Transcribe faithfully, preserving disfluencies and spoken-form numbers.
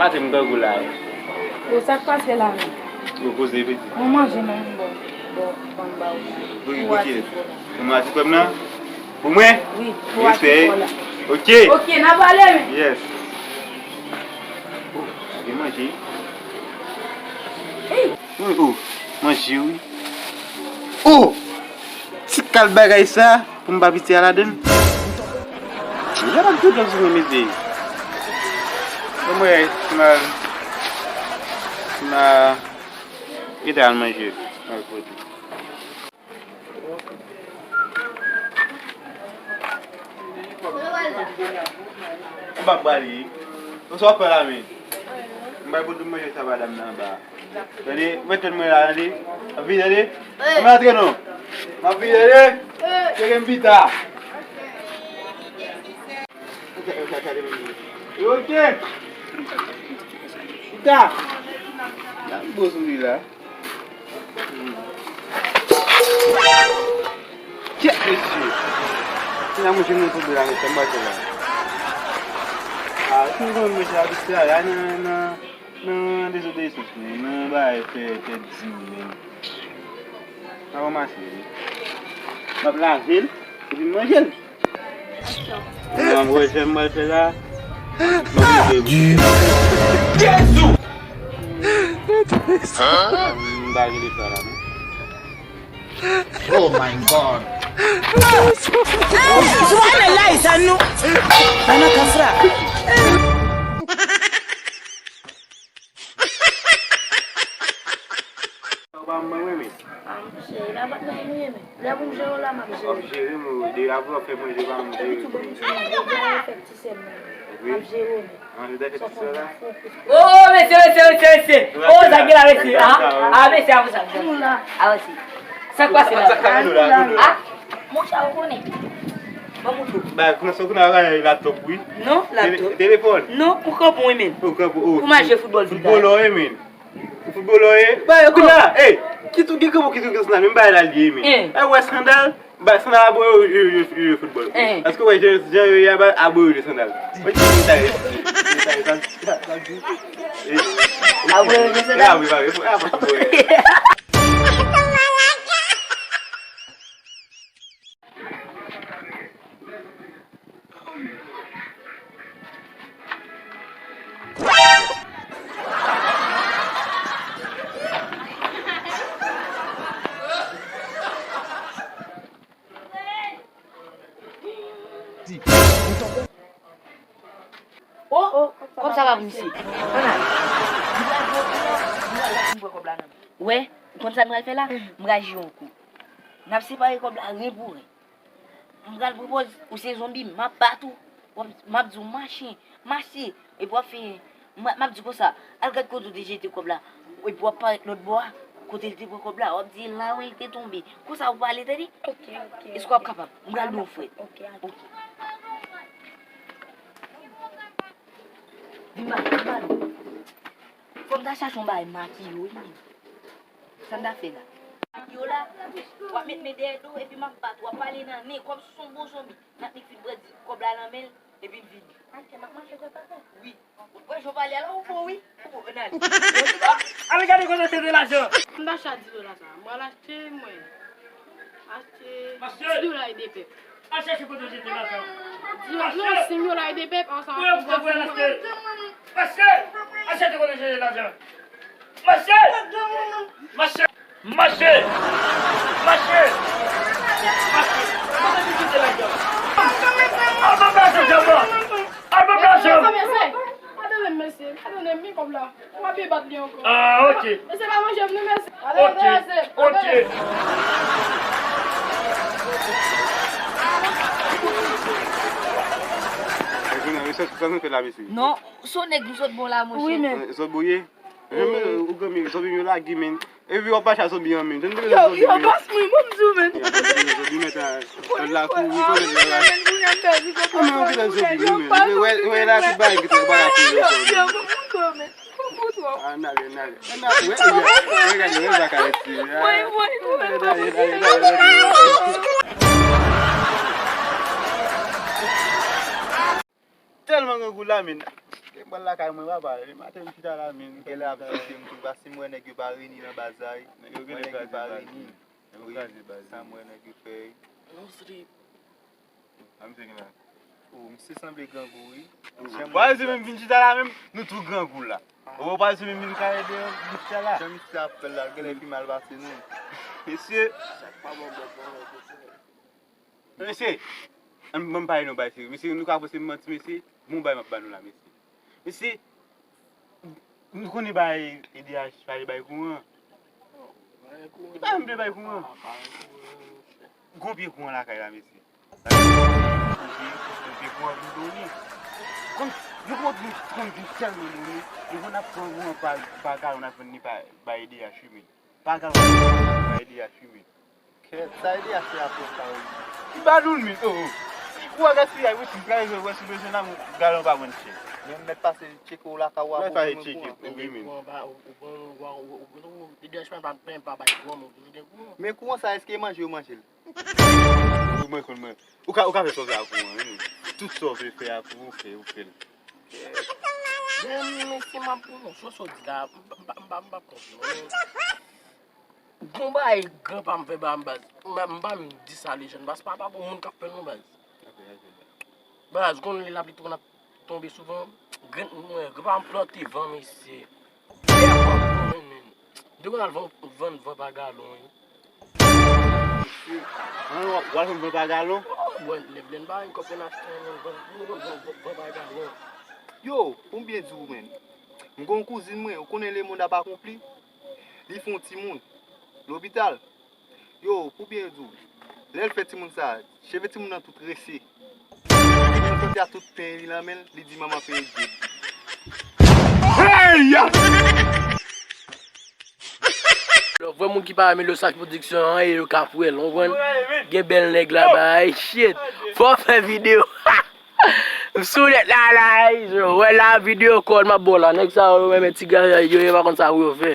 Maten m grangou la wi. Yo, sa k pase la menm? Yo, poze piti. Mwen manje menm, bon, bon, ban m ba ou. Wi, pou kiyès? Pou mwen a ti frè m nan? Pou mwen? Wi, pou a ti frè la. Ok. Ok, n a pale men. Yes. Oh, gen manje. Wi, oh, manje wi. Oh! Ti kal bagay sa pou m pa piti a ladan l. Deja m ap toutan sou mwen, mesye. Ban m wè si m a, si m a rete al manje. M al pote. M pa prale. Ou sa w ap fè la menm? M bay pote manje sa madanm nan anba. Tande, ou mèt tann mwen la, tande. M ap vini, tande. Wi. Ann antre non. M ap vini, tande. Wi. Cheke m pita. Yo, ok. Pita. Gad gwo souri la. Kèt mesye. Kounya mwen jwenn nan pwoblèm la, mesye, m pa fè la. Ah, si m konn mesye abitye a, la nan, nan, nan dezobeysans, men, nan bagay fè tèt di, men. M ap ranmase li. M ap lave l, epi m manje l. Mwen, mwen, jèm mwen fè la. Mwen, mwen, Jezou! M pa gen de sa la, non. Oh my God! Subhanallah, sa nou. Ana kafra. Ou pa mwen, mwen, men. Ah, monchè, la pa t nan mwen, men. Lè pou m jere w la, m ap jere. W ap jere m, wi. De apre w ap fè manje, pa m jere. Epi tou, bon, m di, m ap fè ti sè m nan. Wi. M ap jere w, men. An, ou ta fè ti sè w la? Oh, mesye, mesye, mesye, mesye. Oh, sa gen la, mesye. Ah, ah, mesye, a pou sa. Nou la. Ah, mesye. Sa k pase la? Ah, monchè, ou konnen. Ban m wout ou. Ba, kòman sa, ou konnen a laptop, wi. Non, laptop. Telefòn. Non, ou kanpe, wi, men. Ou kanpe, oh. Pou m al jwe foutbòl. Foutbòlè, wi, men. Ou foutbòlè, wi. Ba, yo, kounya, ey, kit ou gen kanpe, kit ou gen sandal, men bagay la l ye, men. Eh. Eh, wè sandal, ba, sandal a bò yo, yo, yo, yo, yo foutbòl. Eh. Èske w wè jan, jan yo ye a, ba, a bò yo jwe sandal? Wè ki sa ye, sa ye, sa, sa, sa di. Eh, a bò yo jwe sandal? Ah, wi, ba, wi, ah, foutbòlè. Oh, kòb sa pa pou misye. Ann ale. M pral pran kòb la nan men. Wè, ou konn sa n pral fè la? M pral jwe yon kou. N ap separe kòb la ren pou ren. M pral pran pòz ou se zonbi, m ap bat ou. W ap, m ap di w mache, mache. Epi w ap fè, m, m ap di konsa, al gad kote w te jete kòb la. Epi w ap parèt lòt bò a, kote l te pran kòb la. W ap di e la wi l te tonbe. Konsa w pale, tande? Ok, ok. Èske w ap kapab? M pral ba w frèt. Ok, ok. Ok. Vin ba, vin ba nou. Fò m ta chache yon bagay makiye w wi menm. Sa n ta fè la? Makiye w la, w ap met men dèyè do w epi m ap bat ou, w ap pale nan nen kòmsi w se yon bon zonbi. N ap nik fin pran di kòb la nan men l epi n vini. Atè, m ap mache dwat atè. Wi. Ou wè jan w pale a la, ou bon wi. Ou bon, ann ale. Ale gade kote se de lajan. M ta achte a dis dola sa. M pral achte mwen. Achte dis dola e de pèp. Al chèche kote w jete lajan. Di, non, si m yo la ede pèp ansanm ak pouvwa fè mwen. Mache! Al chèche kote w jete lajan. Mache! Mache! Mache! Mache! Mache! Kote w jete lajan? Al ban m lajan, djab la! Al ban m lajan! Mesye, mesye, pa tande m, mesye. Pa tande m, men kòb la. W ap byen bat li ankò. Ah, ok. Mesye pa manje m non, mesye. Ok, ok. Ay, kounye a, mesye, sa nou fè la, mesye? Non, se yon nèg nou sot bon la, monchè. Wi, men. Sot bon ye? Ou granmè, zonbi yo lage, men. Epi w ap mache a zonbi an, men. Yo, yo, bòs mwen, mwen m di w, men. Zonbi mèt a, an lakou, wi, konnen la. Konnen m pèdi kòb la, men. Wè, wè la, tout bagay ki te pa la kou yo. Yo, yo, mwen m di w, men. Ann ale, ann ale. Ann ale. Wè, wè, wè, gade, wè, sa ka rete. Woy, woy, woy. Ann ale, ann ale, ann ale, ann ale. Tèlman grangou la, men. Ke m pral lakay mwen, papa. E maten m chita la, men. Gen lè ap jete m tou, paske m wè nèg yo pa reni nan baz la, wi. Nèg yo genlè kraze baz, wi. Nèg yo kraze baz, wi. Sa m wè nèg yo fè, wi. A, misye genlè. O, misye sanble grangou, wi. Jan mwen di a. Misye menm vin chita la menm, nou tou grangou la. O, misye menm vin kare deyò, vin chita la. Jan misye ap fè l la, genlè pi mal pase nou. Mesye. Mesye, ann ban m pale nou bagay serye. Mesye, nou ka panse m manti, mesye. Bon bagay m ap ba nou la, mesye. Mesye, nou konnen bagay E D H pa vle bay kouran. Li pa vle bay kouran. Gon pye kouran lakay la, mesye. Gon pye kouran vin doni. Konn, nou konn vin, konn vin tèlman doni. Nou konn ap pran kouran pa, pa galon, n ap vann li pa, bay E D H wi, men. Pa galon, bay E D H wi, men. Kèt, sa E D H fè apre sa, wi. Ki ba nou l, men, o, o. Ou wè gaspiyay, wi, si w ka rive wè si w bezwen la, galon pa vann chè. Men m mèt pase tcheke w lakay ou a pou w ban mwen kouran. Ou pran, ou pran, ou pran, E D H pa, pa, pa bay kouran, men ou toujou gen kouran. Men kouran sa, èske manje yo manje l? Wi, mwen konn, mwen. Ou ka, ou ka fè sa w vle ak kouran, wi, men. Tout sa w vle fè ak kouran, ou fè, ou fè l. Men, men, se m ap pran non, so, so di la, m pa, m pa, m pa, m pa konprann. Gon bagay granpa m fè ba m, baz. M pa, m pa menm di sa lejèn, baz, pa, pa gon moun k ap fè l non, baz. Baz, konn lè lapli tonbe, n ap tonbe souvan. Grann, mwen, granpa m plante van, mesye. Depi w al vann, vann van pa galon, wi. Mesye, w al vann van pa galon? O, bwè, lè, lè n pa gen kòb pou n achte anyen, vann, vann, vann, vann, vann pa galon. Yo, pou m byen di w, menn, m gon kouzin mwen, ou konnen lemonn ap akonpli? Li fè yon timoun lopital. Yo, pou byen di w, lè l fè timoun sa, cheve timoun nan tout trese. Li konn soti a tout pen li nan men l, li di manman peye djed. Hey! Lè w vwè moun ki pa renmen Losak Pwodiksyon an, e yo ka fè l, w konprann? Gen bèl nèg laba, ay, shit. Fò w fè videyo. M sou nèt la, la, ay, yo, wè la, videyo kòd m ap ba w la. Nèg sa yo, yo renmen ti gaz, yo, yo pa konn sa pou yo fè.